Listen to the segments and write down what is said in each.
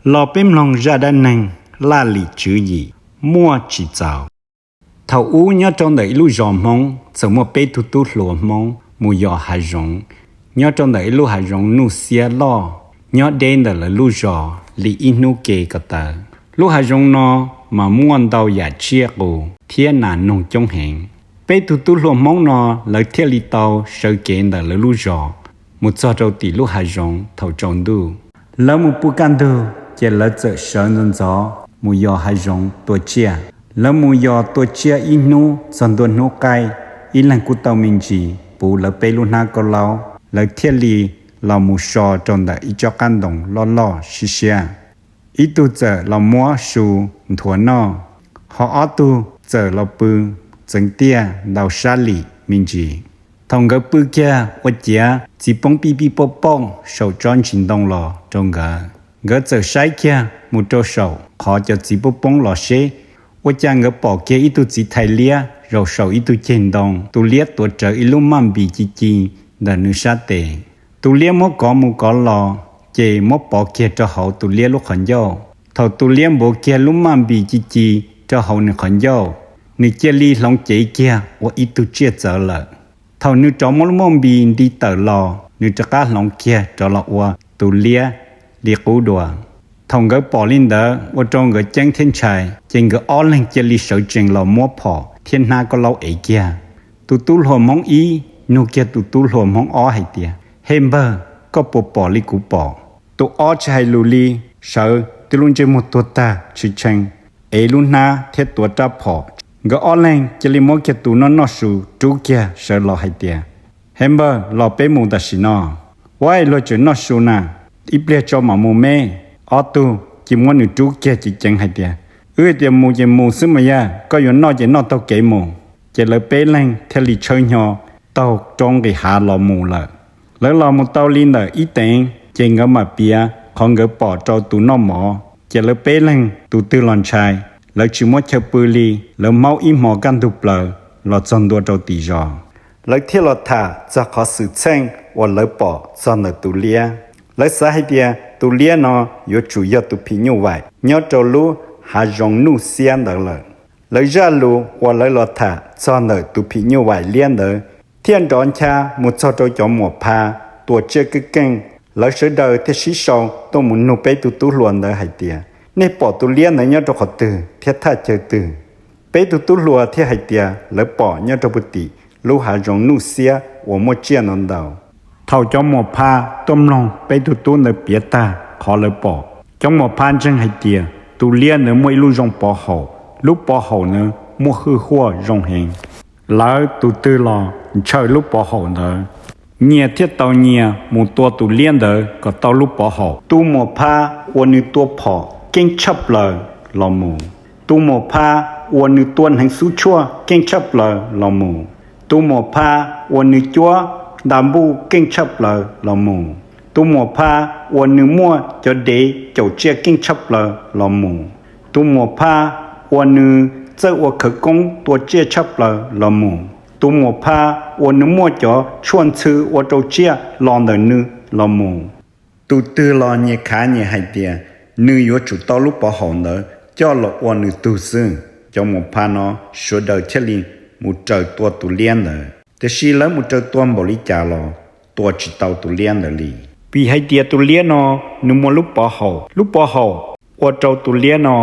Los peb mloog zaj dab neeg Laj Lim Tswv Yim muaj tsis txaus. Thaum ub nyob rau ntawm ib lub zos Hmoob txawm muaj peb tug tub hluas Hmoob mus yos hav zoov nyob rau ntawm ib lub hav zoov nuj xiab loj nyob deb ntawm lawv lub zos li ib hnub ke ko taw. Lub hav zoov no mas muaj ntau yam tsiaj qus thiab nas noog coob heev. Peb tug tub hluas Hmoob no lawv thiaj li tau sawv kev ntawm lawv lub zos mus txog rau tim lub hav zoov thaum tsaus ntuj. Lawv mus pw kaj ntug ces lawv txawm sawv ntxov ntxov mus yos hav zoov tua tsiaj. Lawv mus yos tua tsiaj ib hnub txog ntua hnub qaij, ib leeg kuj tau me ntsis puv lawv peb lub hnab kaub laub, lawv thiaj li los mus so rau ntawm ib tsob qab ntoo loj loj siab siab. Ib tug txawm los muab su nthuav noj, ho ob tug txawm los pw txeev tiaj ntaus sab lim me ntsis. Thaum nkawd pw kiag ua ciav txiv poob pij pij pauj pauj saum tsob ntsis ntoo los rau nkawd. Nkawd txawm saib kiag mus rau saum qhov cov txiv poob poob los seb, ua cas nkawd pom kiag ib tug txiv thais liab zaum saum ib tug ceg ntoo. Tus liab tuav rawv ib lub maj npis ci ci ntawm nws sab tes. Tus liab muab kov mus kov los, ces muab pov kiag rau hauv tus liab lub qhov ncauj. Thaum tus liab npuav kiag lub maj npis ci ci rau hauv nws qhov ncauj, nws cia li hloov cev kiag ua ib tug tsiaj txawv lawm. Thaum nws rov muab lub maj npis nti tawm los, nws rov qab hloov kiag rov los ua tus liab li qub dua. Thaum nkawd pom li ntawd ua rau nkawd ceeb thiab ntshai, ces nkawd ob leeg cia li sawv tsees los muab phom thiab hnab kaub laub ev kiag. Tus tub hluas Hmoob ib nug kiag tus tub hluas Hmoob ob hais tias, He npawg, koj puas pom li kuv pom? Tus ob tsis hais lus li, sawv tib lub ntsej muag tuag tag tshee tshee, ev lub hnab thiab tuav rab phom. Nkawd ob leeg cia li muab kiag tus noj noj su rub kiag sawv los hais tias, He npawg, los peb mus tam sim no. Ua luag tseem noj su na, ib pliag tso mam mus me. Ob tug cia muab nws rub kiag ceev ceev hais tias, Wb hais tias mus ces mus xwb mas yog koj yuav noj ces noj taug kev mus. Ces lawv peb leeg thiaj li tshawb hnyo taug roob nqis hav los mus lawm. Lawv los mus tau li ntawm ib teev ces nkawd mam piav qhov nkawd pom rau tus noj mov, ces lawv peb leeg tus twg los ntshai, lawv tsis muab chaw pw li, lawv maub ib hmo kaj ntug plaws los txog ntua rau tim zos. Lawv thiaj los tham txog qhov xwm txheej uas lawv pom txog ntawm tus liab. Lawv xav hais tias tus liab no yuav tsum yog tus phim nyuj vaim nyob rau lub hav zoov nuj xiab ntawd lawm. Lawv zaj lus uas lawv los tham txog ntawm tus phim nyuj vaim liab ntawd thiaj nrov ncha mus txog rau cov muam pha tua tsiaj keej keej. Lawv sawv daws thiaj sib sau tuaj mus nug peb tug tub hluas ntawd hais tias, Nej pom tus liab ntawd nyob rau qhov twg thiab thaj chaw twg? Peb tug tub hluas thiaj hais tias lawv pom nyob rau puag tim lub hav zoov nuj xiab uas muaj tsiaj ntau ntau. Thaum cov muam pha tuaj mloog peb tug tub ntawd piav tag qhov lawv pom, cov muam pha ntseeg hais tias tus liab ntawd muaj ib lub zoo pov haum, lub pov haum ntawd muaj hwj huaj zoo heev. Lawv tus twg los ntshaw lub pov haum ntawd, nyias thiaj tau nyias mus tua tus liab ntawd kom tau lub pov haum. Tus muam pha uas nws tua phom keej tshaj plaws los mus. Tus muam pha uas nws tua hneev xub tshuaj keej tshaj plaws los mus. Tus muam pha uas nws cuab nta npuj keej tshaj plaws los mus. Tus muam pha uas nws muaj cov dev caum tsiaj keej tshaj plaws los mus. Tus muam pha uas nws txawj ua khawv koob tua tsiaj tshaj plaws los mus. Tus muam pha uas nws muaj cov tshuaj ntxhw ua rau tsiaj los ntawm nws los mus. Tus twg los nyias khav nyias hais tias nws yuav tsum tau lub pov haum ntawd coj los ua nws tug xwb. Cov muam pha no sawv daws thiaj li mus raws tua tus liab ntawd. Tiam sis lawv mus raws tua npaum li cas los tua tsis tau tus liab ntawd li, vim hais tias tus liab no nws muaj lub pov haum, lub pov haum ua rau tus liab no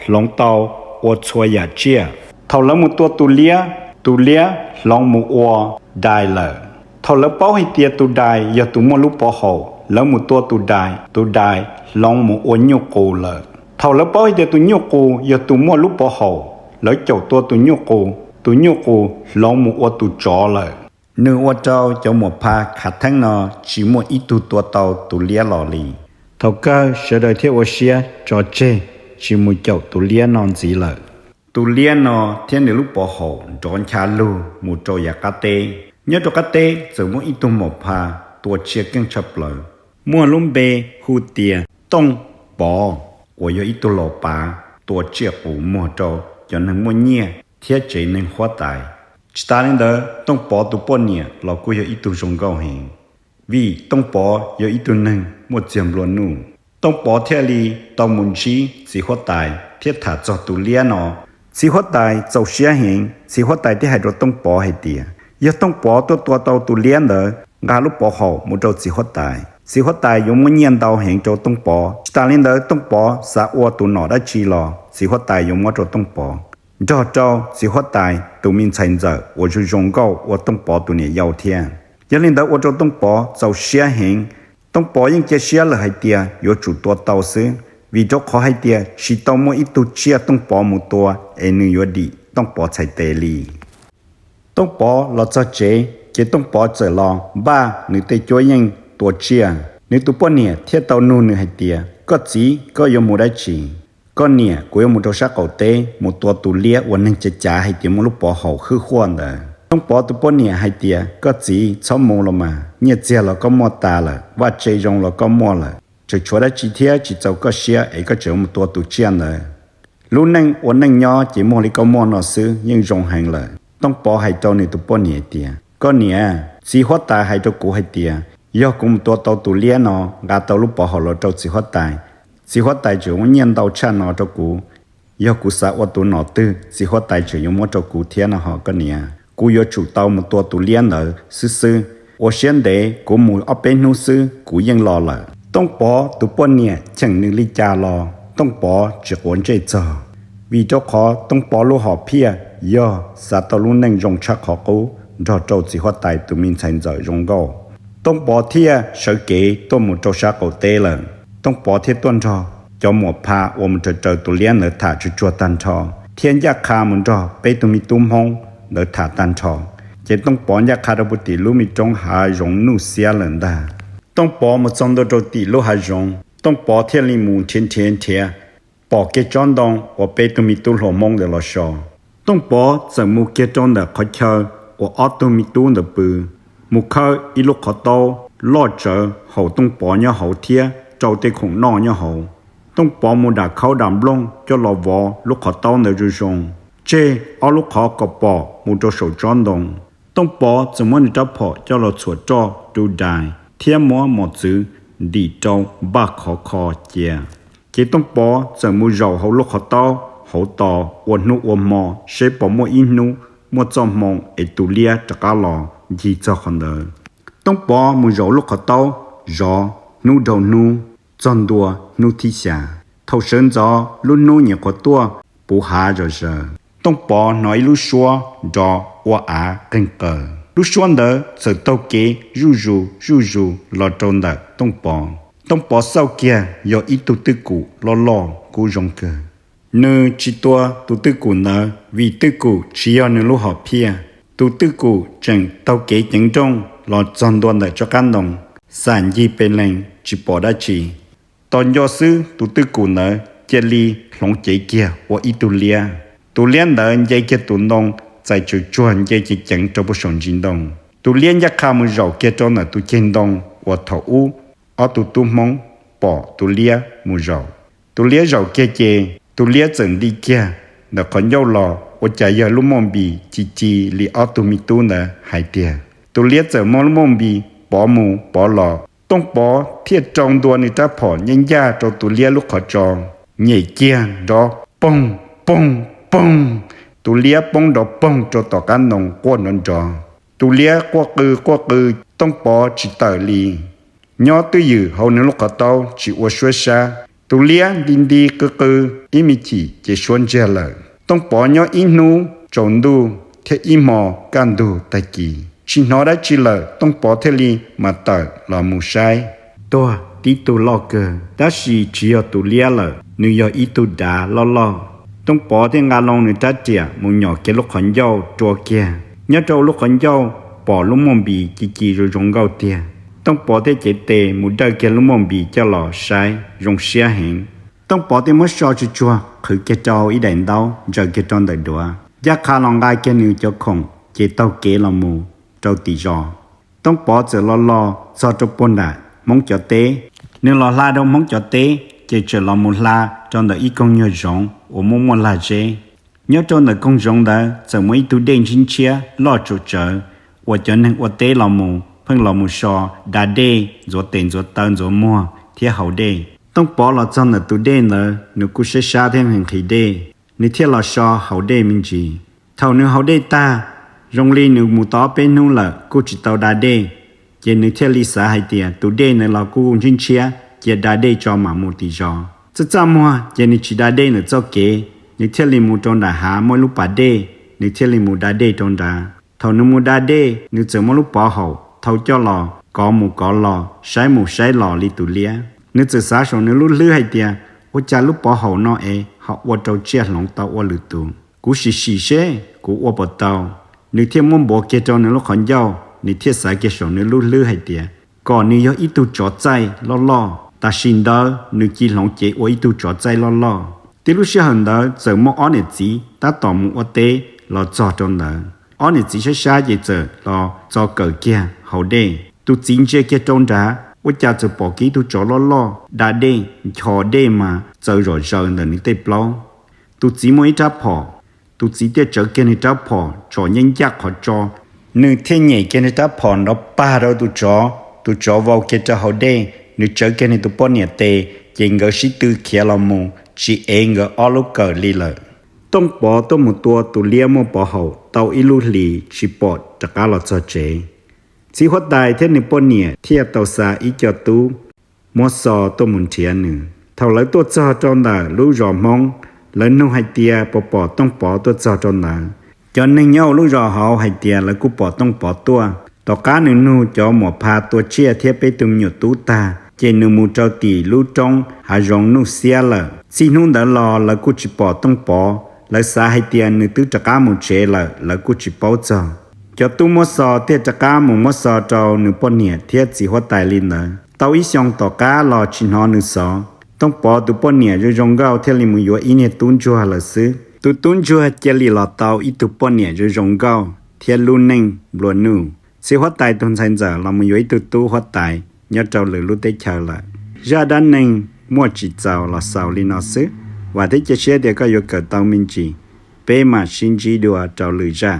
hloov tau ua txhua yam tsiaj. Thaum lawv mus tua tus liab, tus liab hloov mus ua dais lawm. Thaum lawv paub hais tias tus dais yog tus muaj lub pov haum, lawv mus tua tus dais, tus dais hloov mus ua nyuj qus lawm. Thaum lawv paub hais tias tus nyuj qus yog tus muaj lub pov haum, lawv caum tua tus nyuj qus, tus nyuj qus hloov mus ua tus tsov lawm. Nws ua rau cov muam pha khav theeb no tsis muaj ib tug tua tau tus liab los li. Thaum kawg sawv daws thiaj ua siab tso tseg tsis mus caum tus liab no ntxiv lawm. Tus liab no thiab nws lub pov haum nrov ncha lug mus rau yav qab teb. Nyob rau qab teb txawm muaj ib tug muam pha tua tsiaj keej tshaj plaws, muaj lub npe hu tias Tooj Pov, uas yog ib tug los pav tua tsiaj qus muag rau cov neeg muaj nyiaj thiab tsev neeg huab tais. Tsis tas li ntawd, Tooj Pov tus poj niam los kuj yog ib tug zoo nkauj heev, vim Tooj Pov yog ib tug neeg muaj txiag nplua nuj. Tooj Pov thiaj li tau mus ntsib txiv huab tais thiab tham txog tus liab no. Txiv huab tais txaus siab heev, txiv huab tais thiaj hais rau Tooj Pov hais tias yog Tooj Pov tuaj tua tau tus liab ntawd nqa lub pov haum mus rau txiv huab tais, txiv huab tais yuav muab nyiaj ntau heev rau Tooj Pov. Tsis tas li ntawd Tooj Pov xav ua tus nom dab tsi los txiv huab tais yuav muab rau Tooj Pov, nrog rau txiv huab tais tus me ntxhais ntxawm uas zoo zoo nkauj ua Tooj Pov tus niam yau thiab. Yog li ntawd ua rau Tooj Pov txaus siab heev. Tooj Pov yeej cia siab lawm hais tias yuav tsum tua tau xwb, vim rau qhov hais tias tsis tau muaj ib tug tsiaj Tooj Pov mus tua es nws yuav dim Tooj Pov txhais tes li. Tooj Pov los txog tsev ces Tooj Pov txawm los npaj nws tej cuab yeej tua tsiaj. Nws tus poj niam thiaj tau nug nws hais tias, koj txiv, koj yuav mus dab tsi? Koj niam, kuv yuav mus rau sab qaum teb mus tua tus liab uas neeg cav cav hais tias muaj lub pov haum hwj huaj ntawd. Tooj Pov tus poj niam hais tias, koj txiv, txhob mus los mas, nyiaj txiag los koj muaj tas lawm, vaj tse zoo los koj muaj lawm, tseem tshuav dab tsi thiab tsis txaus koj siab es koj tseem mus tua tus tsiaj ntawd. Lub neej ua neej nyob ces muaj li koj muaj no xwb yeej zoo heev lawm. Tooj Pov hais rau nws tus poj niam tias, koj niam, txiv huab tais hais rau kuv hais tias yog kuv mus tua tau tus liab no, nqa tau lub pov haum los rau txiv huab tais, txiv huab tais tseem muab nyiaj ntau tshaj no rau kuv. Yog kuv xav ua tus nom twg txiv huab tais tseem yuav muab rau kuv thiab no ho koj niam. Kuv yuav tsum tau mus tua tus liab ntawd xwb xwb. Ua siab ntev, kuv mus ob peb hnub xwb kuv yeej los lawm. Tooj Pov tus poj niam cheem nws li cas los Tooj Pov tsis quav ntsej txog, vim rau qhov Tooj Pov lub hom phiaj yog xav tau lub neej zoo tshaj qhov qub nrog rau txiv huab tais tus me ntxhais ntxawm zoo nkauj. Tooj Pov thiaj sawv kev tuaj mus rau sab qaum teb lawm. Tooj Pov thiaj tuaj nrog cov muam pha uas mus raws raws tus liab ntawd tham tsuag tsuag tag nrho, thiab ncaj qha mus nrog peb tug me tub Hmoob ntawd tham tag nrho. Ces Tooj Pov ncaj qha rau puag tim lub me roob hav zoov nuj xiab lawm ntag. Tooj Pov mus txog ntua rau tim lub hav zoov, Tooj Pov thiaj li mus nrhiav nrhiav nrhiav, pom kiag tsob ntoo uas peb tug me tub hluas Hmoob ntawd los so. Tooj Pov txawm mus kiag rau ntawm qhov chaw uas ob tug me tub ntawd pw, mus khawb ib lub qhov taub loj tsawv haum Tooj Pov nyob hauv thiab rau tej khoom noj nyob hauv. Tooj Pov mus dam khaub dam nplooj coj los vov lub qhov taub ntawd zoo zoo, tseg ob lub qhov kom pom mus rau saum tsob ntoo. Tooj Pov txawm muab nws rab phom coj los txhuam roj du dais thiab muab mos txwv ntim rau npaj khov kho cia. Ces Tooj Pov txawm mus zaum hauv lub qhov taub hauv tos ua hnub ua hmo seb puas muaj ib hnub muaj txoj hmoo es tus liab rov qab los ncig txog qhov ntawd. Tooj Pov mus zaum lub qhov taub zov hnub dhau hnub, txog ntua hnub thib xya. Thaum sawv ntxov lub hnub nyuam qhuav tuaj puv hav zom zaws, Tooj Pov hnov ib lub suab nrov ua av qeeg qaws. Lub suab ntawd txawm taug kev zuj zus zuj zus los rau ntawm Tooj Pov. Tooj Pov xauj kiag yog ib tug twj kum loj loj kub zoo kawg. Nws tsis tua tus twj kum ntawd vim twj kum tsis yog nws lub hom phiaj. Tus twj kum tseem taug kev ceev nrooj los txog ntua ntawm tsob qab ntoo, xam ncig pes lees tsis pom dab tsi. Tos nco xwb tus twj kum ntawd cia li hloov cev kiag ua ib tug liab. Tus liab ntawd nce kiag tus ntoo, txais tsuj tsuag nce ceev ceev rau puag saum ntsis ntoo. Tus liab ncaj qha mus zaum kiag rau ntawm tus ceg ntoo uas thaum ub ob tug tub Hmoob pom tus liab mus zaum. Tus liab zaum kiag ces tus liab txawm nti kiag ntawm qhov ncauj los ua cas yog lub mooj npis ci ci li ob tug me tub ntawd hais tiag. Tus liab txawm muab lub mooj npis pov mus pov los, Tooj Pov thiaj rau ntua nws rab phom ncaj ncaj rau tus liab lub qhov tso, nyem kiag nrov poog poog poog. Tus liab poob nrov poog rau tom qab ntoo quaj nrov nrov. Tus liab quaj qw quaj qw, Tooj Pov tsis tawm li. Nyob twj ywm hauv nws lub qhov taub tsis ua suab sab. Tus liab nti nti qw qw ib me chim ces suab ntsiag lawm. Tooj Pov nyob ib hnub tsaus ntuj thiab ib hmo kaj ntug tag kis tsis hnov dab tsi lawm, Tooj Pov thiaj li mam tawm los mus saib. Tuag tib tug loj kawg, tab sis tsis yog tus liab lawm, nws yog ib tug dav loj loj. Tooj Pov thiaj nqa loo nws rab riam mus nyom kiag lub qhov ncauj rua kiag. Nyob rau lub qhov ncauj pom lub mooj npis ci ci zoo zoo nkauj tiag. Tooj Pov thiaj cev tes mus dawj kiag lub mooj npis coj los saib zoo siab heev. Tooj Pov thiaj muab so tsuj tsuag qhwv kiag rau ib daim ntaub ntsaws kiag rau ntawm duav, ncaj qha los nqa kiag nws cov khoom ces taug kev los mus rau tim zos. Tooj Pov txawm los los txog rau puag nram Hmoob cov teb. Nws los hla rau Hmoob cov teb ces txawm los mus hla rau ntawm ib koog nyuag zoov uas muaj muaj lag zeb. Nyob rau ntawm koog zoov ntawd txawm muaj ib tug dej ntshiab ntshiab loj tsawv tsawv uas cov neeg ua teb los mus pheej los mus so da dej, ntxuav tes ntxuav taw ntxuav muag thiab haus dej. Tooj Pov los txog ntawm tus dej ntawd, nws kuj sab sab thiab nqhis nqhis dej, nws thiaj los so haus dej me ntsis. Thaum nws haus dej tag, zoo li nws mus tau ob peb hnub lawm kuj tsis tau da dej, ces nws thiaj li xav hais tias tus dej ntawd los kuj ntshiab ntshiab, cia da dej tso mam mus tim zos. Txaj txaj muag ces nws tsis da dej ntawm txoj kev, nws thiaj li mus rau nram hav muaj ib lub pas dej, nws thiaj li mus da dej rau nrad. Thaum nws mus da dej, nws txawm muab lub pov haum thau coj los kov mus kov los, saib mus saib los li tus liab. Nws txawm xav saum nws lub hlwb hais tias, ua cas lub pov haum no es ho ua rau tsiaj hloov tau ua lwm tus? Kuv sim sim seb kuv ua puas tau. Nws thiaj muab npuav kiag rau nws lub qhov ncauj, nws thiaj xav kiag saum nws lub hlwb hais tias kom nws yog ib tug tsov txaij loj loj, tam sim ntawd nws cia hloov cev ua ib tug tsov txaij loj loj. Tib lub sij hawm ntawd txawm muaj ob niam txiv tab tom mus ua teb los txog rau ntawd. Ob niam txiv sab sab ces txawm los txo kawm kiag haus dej. Tus txiv ntsia kiag rau nrad, ua cas txawm pom kiag ib tug tsov loj loj da dej, ncho dej mas txaws zom zaws ntawm nws tej plaub. Tus txiv muaj ib rab phom, tus txiv thiaj tsawv kiag nws rab phom tsom ncaj ncaj qhov tso, nws thiaj nyem kiag nws rab phom nrov pag rau tus tsov, tus tsov vau kiag rau hauv dej, nws tsawv kiag nws tus poj niam tes, ces nkawd sib tw khiav los mus tsis ev nkawd ob lub kawm li lawm. Tooj Pov tuaj mus tua tus liab muaj pov haum tau ib lub hlis tsis pom rov qab los txog tsev. Txiv huab tais thiab nws poj niam thiaj tau xa ib co tub muab xo tuaj mus nrhiav nws. Thaum lawv tuaj txog rau ntawm lub zos Hmoob, lawv nug hais tias puas pom Tooj Pov tuaj txog rau ntawd. Cov neeg nyob hauv lub zos hauv hais tias lawv kuj pom Tooj Pov tuaj. Tom qab nws nug cov muam pha tua tsiaj thiab peb tug me nyuam tub tag, ces nws mus rau tim lub roob hav zoov nuj xiab lawm. Txij hnub ntawd los lawv kuj tsis pom Tooj Pov, lawv xav hais tias nws twb rov qab mus tsev lawm, lawv kuj tsis paub txog. Cov tub muab xo thiaj rov qab mus muab xo rau nws poj niam thiab txiv huab tais li ntawd. Tau ib xyoos tom qab los tsis hnov nws xov. Tooj Pov tus poj niam zoo zoo nkauj thiaj li mus yuav ib niag tub ntsuag lawm xwb. Tus tub ntsuag cia li los tau ib tug poj niam zoo zoo nkauj thiab lub neej nplua nuj. Txiv huab tais tus ntxhais ntxawm los mus yuav ib tug tub huab tais nyob rau lwm lub teb chaws lawm. Zaj dab neeg muaj tsis txaus los xaus li no xwb. Vam thiab cia siab tias koj yuav kawm tau me ntsis. Peb mam sib ntsib dua rau lwm zaj.